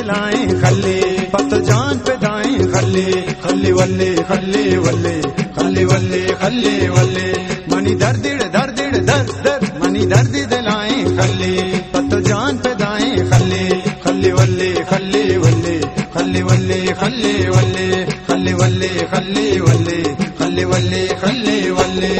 لائیں خلی، پت جان پہ دائیں خلی، خلی ولی، خلی ولی، خلی ولی، خلی ولی۔ منی دردڑ، دردڑ، درد، درد، منی دردی دلائیں خلی، پت جان پہ دائیں خلی، خلی ولی، خلی ولی، خلی ولی، خلی ولی، خلی ولی، خلی ولی، خلی ولی، خلی ولی۔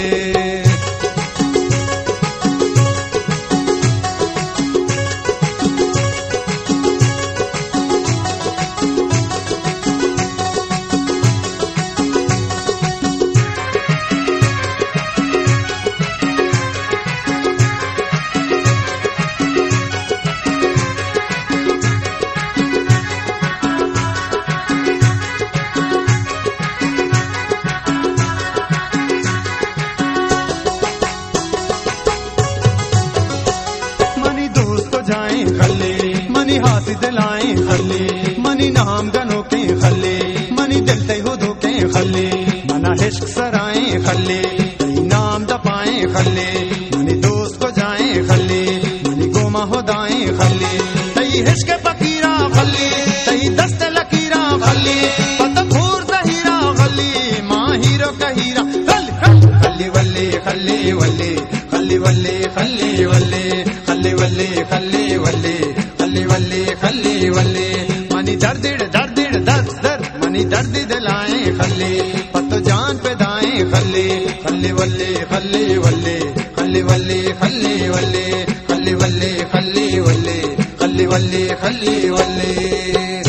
منی دوست جائیں خلی، منی ہاسی دلائیں خلی، منی نام گنوکیں خلی، منی دل تئی ہدوکیں خلی، منا عشق سرائیں خلی، تئی نام دپائیں خلی، منی دوست کو جائیں خلی، منی گوما ہدائیں خلی، تئی عشق فقیرا خلی، تئی دست لکیرا خلی، پت پھور زہیرا خلی، ماں ہیرو کہیرا خلی، خلی، خلی ولی، خلی ولی، خلی ولی، خلی ولی، خلی ولی، خلی ولی، خلی ولی، خلی ولی۔ منی دردڑ، دردڑ، درد، درد، منی دردی دلائیں خلی، پت جان پہ دائیں خلی، خلی ولی، خلی ولی، خلی ولی، خلی ولی، خلی ولی، خلی ولی، خلی ولی، خلی ولی۔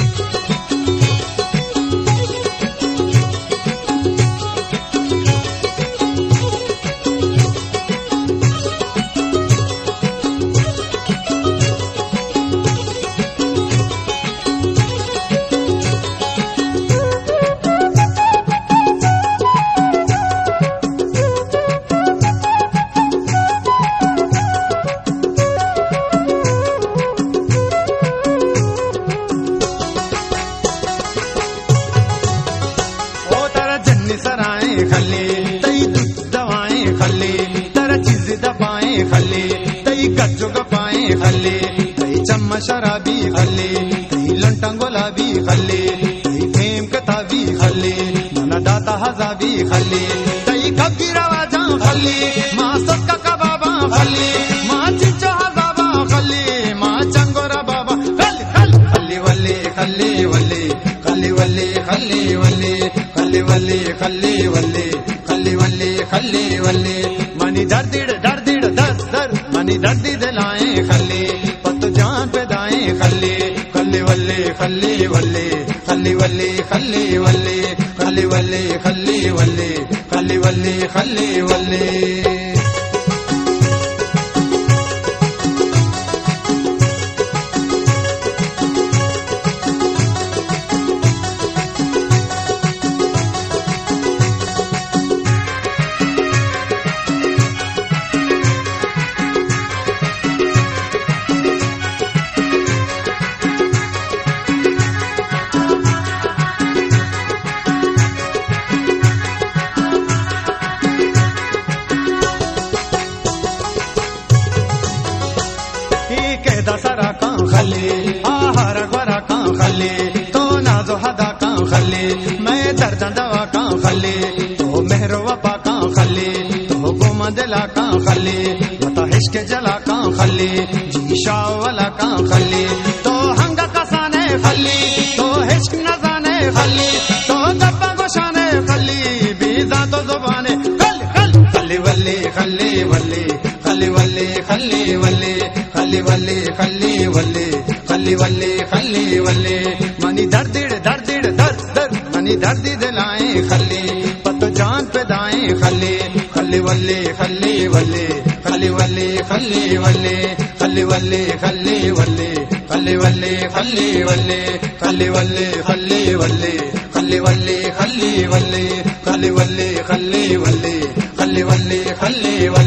او ترا جنی سرائیں خلی، تئی دودھ دوائیں خلی، ترا چیزی دپائیں خلی، تئی گج و گپائیں خلی، تئی چم شرابی خلی، تئی لنٹاں گلابی خلی، تئی پیم کتابی خلی، منا داتا ہزابی خلی، تئی کبی رواجاں خلی، ماں سکا کباباں خلی، ماں چچو ہزاباں خلی، ماں چنگو رباباں خلی، خلی، خلی ولی، خلی ولی، خلی ولی، خلی ولی، خلی ولی، خلی ولی، خلی ولی، خلی ولی۔ منی دردڑ، دردڑ، درد، درد، منی دردی دلائیں خلی، پت جان پہ دائیں خلی، خلی ولی، خلی ولی، خلی ولی، خلی ولی، خلی ولی، خلی ولی، خلی ولی، خلی ولی۔ اے قیدا سرا کاں خلی، آہار گورا کاں خلی، تو ناز و ہدا کاں خلی، مئے درداں دوا کاں خلی، تو مہر و وفا کاں خلی، تو گوما دلا کاں خلی، وتا عشق جلا کاں خلی، جی شاہ والا کاں خلی، تو ہنگا کسانے خلی، تو عشق نزانے خلی، تو دبا گوشانے خلی، بیزا تو زبانے خلی، خلی، خلی ولی، خلی ولی، خلی ولی، خلی ولی، خلی ولی، خلی ولی، خلی ولی، خلی ولی۔ منی دردڑ، دردڑ، درد، درد، منی دردی دلائیں خلی، پت جان پہ دائیں خلی، خلی ولی، خلی ولی، خلی ولی، خلی ولی، خلی ولی، خلی ولی، خلی ولی، خلی ولی، خلی ولی، خلی ولی، خلی ولی، خلی ولی، خلی ولی، خلی ولی، خلی ولی، خلی ولی۔